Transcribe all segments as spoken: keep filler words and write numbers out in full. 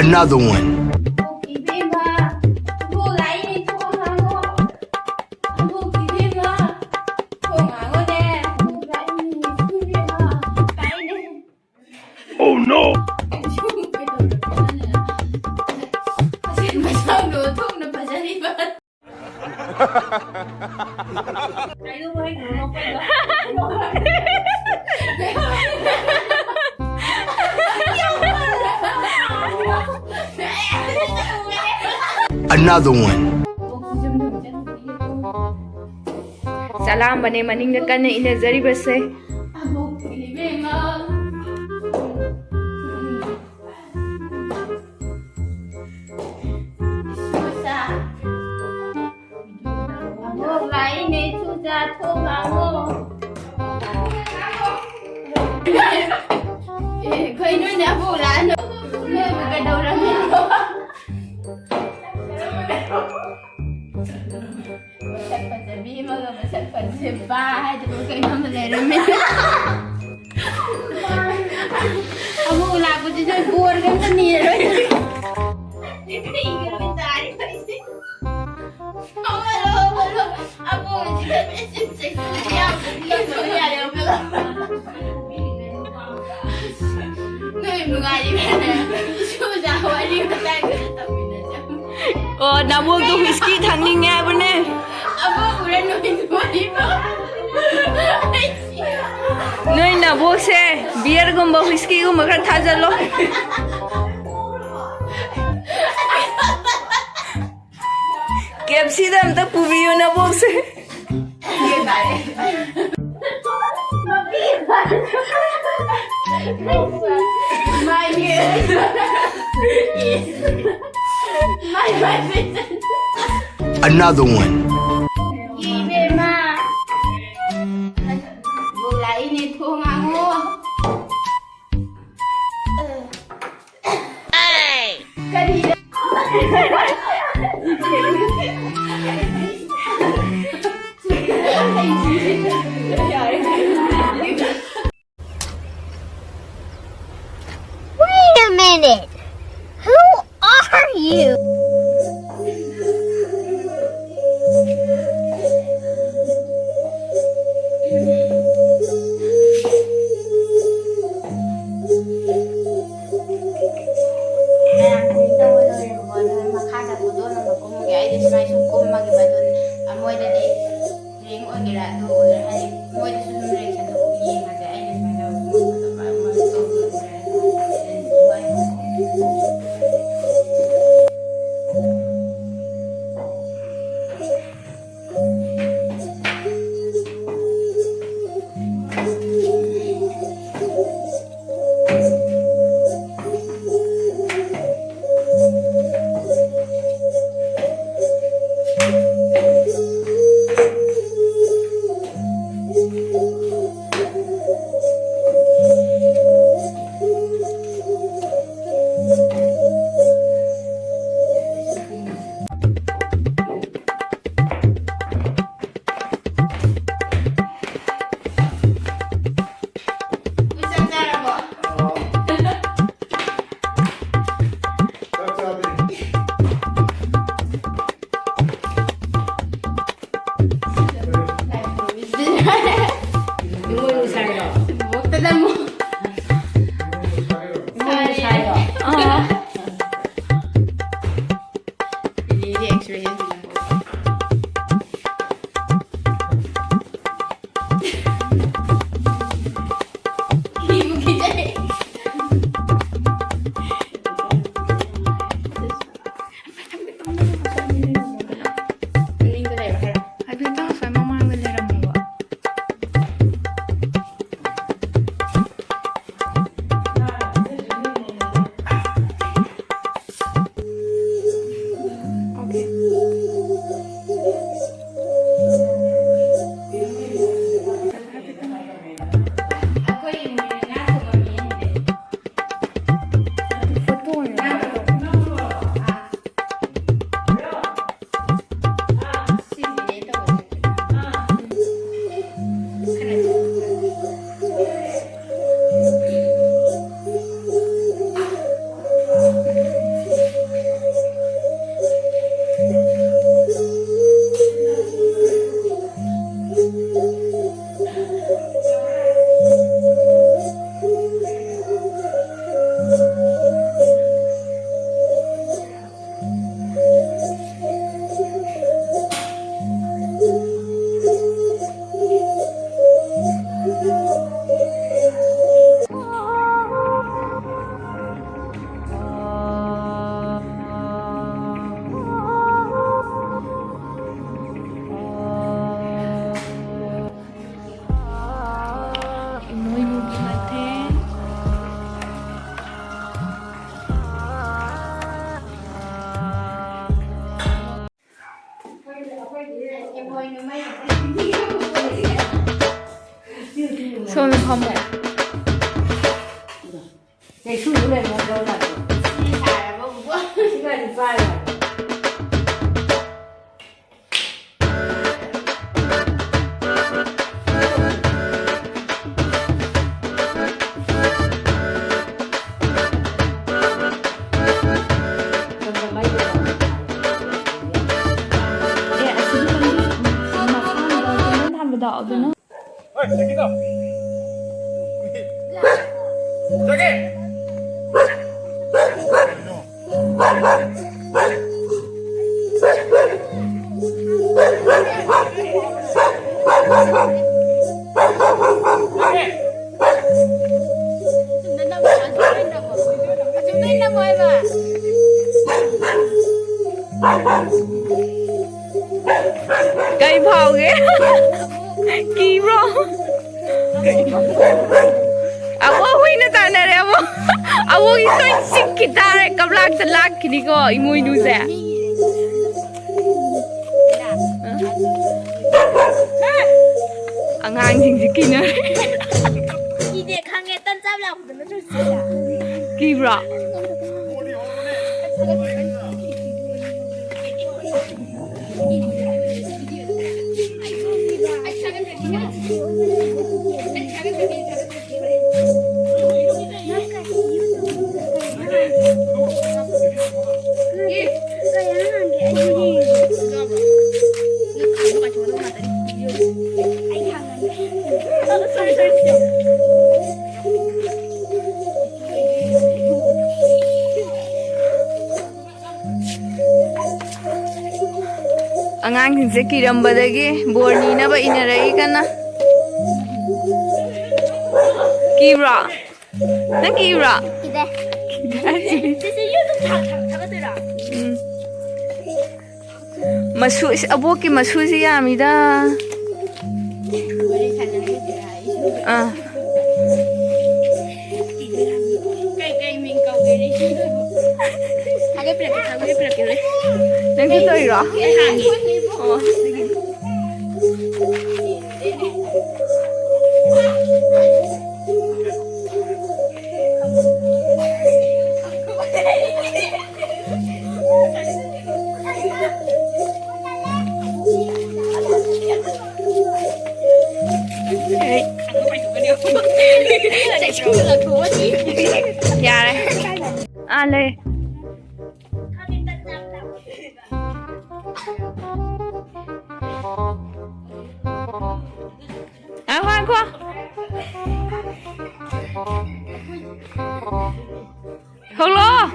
Another one. Oh no! Another one. ꯆꯂꯥꯝꯕꯅꯦ ꯃꯅꯤꯡꯗ ꯀꯟꯅ ꯏꯟꯅꯖꯔꯤꯕꯁꯦ꯫ ꯑꯕꯣꯛ ꯂꯥꯛꯏꯅꯦ, ꯆꯨꯖꯥ ꯊꯣꯛ ꯂꯥꯛꯑꯣ꯫ ꯑꯦ, ꯀꯩꯅꯣꯅꯦ, ꯑꯕꯣꯛ ꯂꯥꯛꯑꯅꯨ꯫ ꯅꯣꯏꯕꯨ ꯀꯩꯗꯧꯔꯝꯃꯤꯅꯣ? ꯃꯁꯛ ꯐꯖꯕꯤ ꯑꯃꯒ ꯃꯁꯛ ꯐꯖꯕ ꯍꯥꯏꯗꯕ ꯀꯩꯅꯣꯝꯃ ꯂꯩꯔꯝꯃꯦ꯫ ꯑꯕꯣꯛ ꯂꯥꯛꯄꯁꯤ ꯅꯣꯏ ꯕꯣꯔꯒ ꯑꯝꯇ ꯅꯤꯔꯔꯣꯏ꯫ ꯅꯣꯏ ꯅꯨꯡꯉꯥꯏꯔꯤꯕꯅꯦ꯫ ꯏꯁꯨꯖꯥ ꯋꯥꯔꯤ ꯋꯥꯇꯥꯏ ꯈꯔ ꯇꯧꯃꯤꯟꯅꯁꯦ꯫ ꯑꯣ, ꯅꯕꯣꯛꯇꯣ ꯋꯤꯁꯀꯤ ꯊꯛꯅꯤꯡꯉꯦ ꯍꯥꯏꯕꯅꯦ꯫ ꯑꯕꯣꯛ ꯎꯔ ꯅꯣꯏ ꯅꯨꯡꯉꯥꯏꯔꯤꯕꯣ? ꯅꯣꯏ ꯅꯕꯣꯛꯁꯦ ꯕꯤꯌꯔꯒꯨꯝꯕ ꯋꯤꯁꯀꯤꯒꯨꯝꯕ ꯈꯔ ꯊꯥꯖꯜꯂꯣ꯫ ꯀꯦꯞꯁꯤꯗ ꯑꯝꯇ ꯄꯨꯕꯤꯌꯨ ꯅꯕꯣꯛꯁꯦ꯫ Another one. ꯏꯕꯦꯝꯃ, ꯂꯥꯛꯏꯅꯦ, ꯊꯣꯡ ꯍꯥꯡꯉꯣ꯫ Wait a minute. Who ꯑꯩꯁꯨ ꯀꯨꯝꯃꯒꯦꯕ꯫ ꯑꯗꯨꯅ ꯃꯣꯏꯗꯗꯤ ꯔꯦꯡ ꯑꯣꯏꯒꯦꯔꯥ ꯑꯗꯨ ꯑꯣꯏꯒꯦꯔꯥ, ꯍꯥꯏꯗꯤ ꯃꯣꯏꯗꯁꯨ ꯑꯗꯨꯝ ꯔꯦꯡ ꯁꯟꯗꯣꯛ ꯌꯦꯡꯉꯁꯦ꯫ ꯑꯩꯅ ꯁꯨꯃꯥꯏꯅ ꯃꯣꯏ ꯇꯧꯕ ꯎꯔꯦ꯫ ꯆꯥꯛ ꯆꯥꯔꯕꯣ? ꯆꯥꯛ ꯆꯥꯗ꯭ꯔꯤ꯫ ꯏꯃꯣꯏꯅꯨ ꯁꯥꯏꯔꯣ? ꯕꯣꯛꯇ ꯅꯝꯃꯣ꯫ ꯏꯃꯣꯏꯅꯨ ꯁꯥꯏꯔꯣ? ꯑꯥ꯫ ꯏꯅꯦꯒꯤ X-ray ꯌꯦꯡꯕꯤꯔꯝꯃꯣ꯫ ꯀꯤꯕꯨ ꯀꯤꯖꯩ꯫ ꯃꯅꯤꯡꯗ ꯂꯩꯕ ꯈꯔ꯫ ꯍꯥꯏꯐꯦꯠꯇꯪ ꯉꯁꯥꯏ ꯃꯃꯥꯡꯗ ꯂꯩꯔꯝꯃꯦꯕ꯫ Okay. Photo ꯑꯣꯏꯅ ꯁꯣꯝꯗ ꯐꯝꯃꯣ꯫ ꯆꯩꯁꯨꯗꯨ ꯂꯩꯔꯝꯃꯣ, ꯂꯧ ꯂꯥꯛꯀꯦ꯫ ꯁꯤ ꯁꯥꯔꯕ ꯕꯨꯕꯣꯛ? ꯁꯤꯒꯗꯤ ꯄꯥꯏꯔꯣꯏ꯫ ꯑꯦ, ꯑꯁꯤꯒꯤ ꯃꯈꯥꯗ ꯊꯝꯕꯗꯣ, ꯑꯗꯨꯅ ꯍꯣꯏ, ꯆꯠꯀꯦ ꯇꯧ꯫ ꯆꯠꯀꯦ꯫ ꯀꯩ ꯐꯥꯎꯒꯦ? ꯀꯤꯕ꯭ꯔꯣ? ꯑꯕꯣꯛ ꯍꯨꯏꯅ ꯇꯥꯟꯅꯔꯦ, ꯑꯕꯣꯛ꯫ ꯑꯕꯣꯛꯀꯤ ꯁꯣꯏ ꯆꯤꯛꯈꯤ ꯇꯥꯔꯦ, ꯀꯞꯂꯥꯛꯇ ꯂꯥꯛꯈꯤꯅꯤꯀꯣ ꯏꯃꯣꯏꯅꯨꯁꯦ꯫ ꯑꯉꯥꯡꯁꯤꯡꯁꯦ ꯀꯤꯅꯔꯦ꯫ ꯀꯤꯗꯦ, ꯈꯪꯉꯦ, ꯇꯟ ꯆꯥꯕ ꯂꯥꯛꯄꯗꯣ ꯅꯠꯇ꯭ꯔꯣ ꯆꯤꯆꯦ? ꯀꯤꯕ꯭ꯔꯣ? ꯑꯉꯥꯡꯁꯤꯡꯁꯦ ꯀꯤꯔꯝꯕꯗꯒꯤ ꯕꯣꯔ ꯅꯤꯅꯕ ꯏꯟꯅꯔꯛꯏ ꯀꯟꯅ꯫ ꯀꯤꯕ꯭ꯔꯣ? ꯅꯪ ꯀꯤꯕ꯭ꯔꯣ? ꯀꯤꯗꯦ꯫ ꯀꯤꯗꯦ꯫ ꯆꯦꯆꯦ, ꯌꯨ ꯑꯗꯨꯝ ꯊꯥ-, ꯊꯥ-, ꯊꯥꯒꯠꯇꯣꯏꯔꯣ? ꯎꯝ꯫ ꯃꯁꯨ, ꯏꯁ, ꯑꯕꯣꯛꯀꯤ ꯃꯁꯨꯁꯤ ꯌꯥꯝꯃꯤꯗ꯫ ꯋꯥꯔꯤ ꯁꯥꯟꯅꯔꯤꯁꯤꯔꯥ ꯑꯩꯁꯨ? ꯑꯥ꯫ ꯀꯩ, ꯀꯩ ꯃꯤꯡ ꯀꯧꯒꯦ ꯅꯤꯡꯁꯤꯡꯗ꯭ꯔꯕꯣ? ꯊꯥꯒꯠꯄꯤꯔꯛꯀꯦ, ꯊꯥꯒꯠꯄꯤꯔꯛꯀꯦ ꯍꯣꯔꯦꯟ꯫ ꯅꯪꯁꯨ ꯇꯧꯔꯤꯔꯣ? ꯑꯣ꯫ ꯌꯥꯔꯦ꯫ ꯑꯥ, ꯂꯩ꯫ ꯉꯥꯏꯈꯣ, ꯉꯥꯏꯈꯣ꯫ ꯊꯣꯛꯂꯛꯑꯣ꯫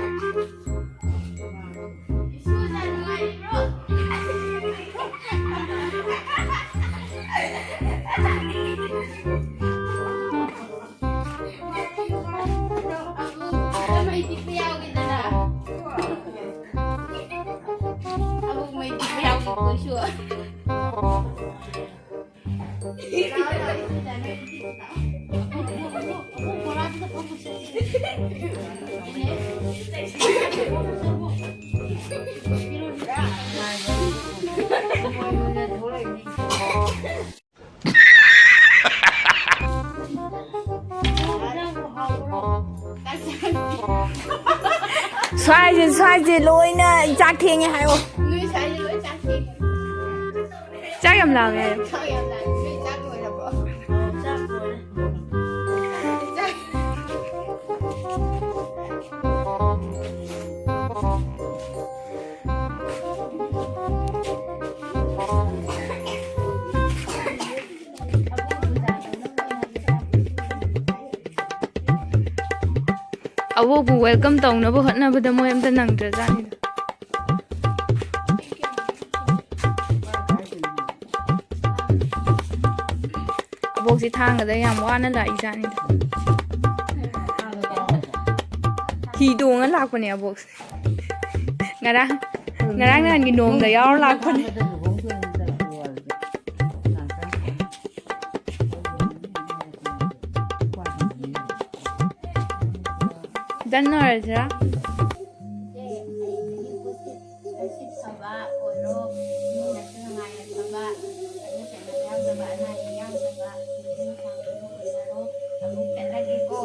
ꯁ꯭ꯋꯥꯏꯁꯦ, ꯁ꯭ꯋꯥꯏꯁꯦ ꯂꯣꯏꯅ ꯆꯥꯛ ꯊꯦꯡꯉꯦ ꯍꯥꯏꯌꯣ꯫ ꯅꯣꯏ ꯁ꯭ꯋꯥꯏꯁꯦ ꯂꯣꯏ ꯆꯥꯛ ꯊꯦꯡꯉꯦ꯫ ꯆꯥꯛ ꯌꯥꯝ ꯂꯥꯝꯃꯦ ꯍꯥꯏꯌꯣ꯫ ꯆꯥꯛ ꯌꯥꯝ ꯂꯥꯝꯃꯦ꯫ ꯅꯣꯏ ꯆꯥꯛ ꯂꯣꯏꯔꯕꯣ? ꯆꯥꯛ ꯂꯣꯏꯔꯦ꯫ ꯆꯥꯛ꯫ ꯑꯋꯣꯛꯄꯨ welcome ꯇꯧꯅꯕ ꯍꯣꯠꯅꯕꯗ ꯃꯣꯏ ꯑꯝꯇ ꯅꯪꯗ꯭ꯔꯖꯥꯠꯅꯤꯗ꯫ ꯑꯕꯣꯛꯁꯤ ꯊꯥꯡꯒꯗ ꯌꯥꯝ ꯋꯥꯅ ꯂꯥꯛꯏꯖꯥꯠꯅꯤꯗ꯫ ꯍꯤ ꯇꯣꯡꯉ ꯂꯥꯛꯄꯅꯦ ꯑꯕꯣꯛꯁꯦ꯫ ꯉꯔꯥꯡ, ꯉꯔꯥꯡ ꯅꯍꯥꯟꯒꯤ ꯅꯣꯡꯗ ꯌꯥꯎꯔ ꯂꯥꯛꯄꯅꯦ꯫ Done ꯑꯣꯏꯔꯁꯤꯔꯥ? ꯑꯅꯥ ꯑꯌꯦꯛ ꯌꯥꯎꯗꯕ ꯄꯨꯟꯁꯤ ꯅꯨꯡꯁꯥꯡꯕ ꯑꯣꯏꯖꯔꯣ꯫ ꯑꯃꯨꯛ ꯆꯠꯂꯒꯦꯀꯣ꯫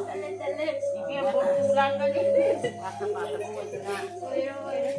ꯆꯠꯂꯦ, ꯆꯠꯂꯦ꯫ ꯏꯕꯦꯝꯃ, ꯄꯨꯛ ꯂꯥꯝꯒꯅꯤ꯫ ꯑꯣꯏꯔꯣ, ꯑꯣꯏꯔꯣ꯫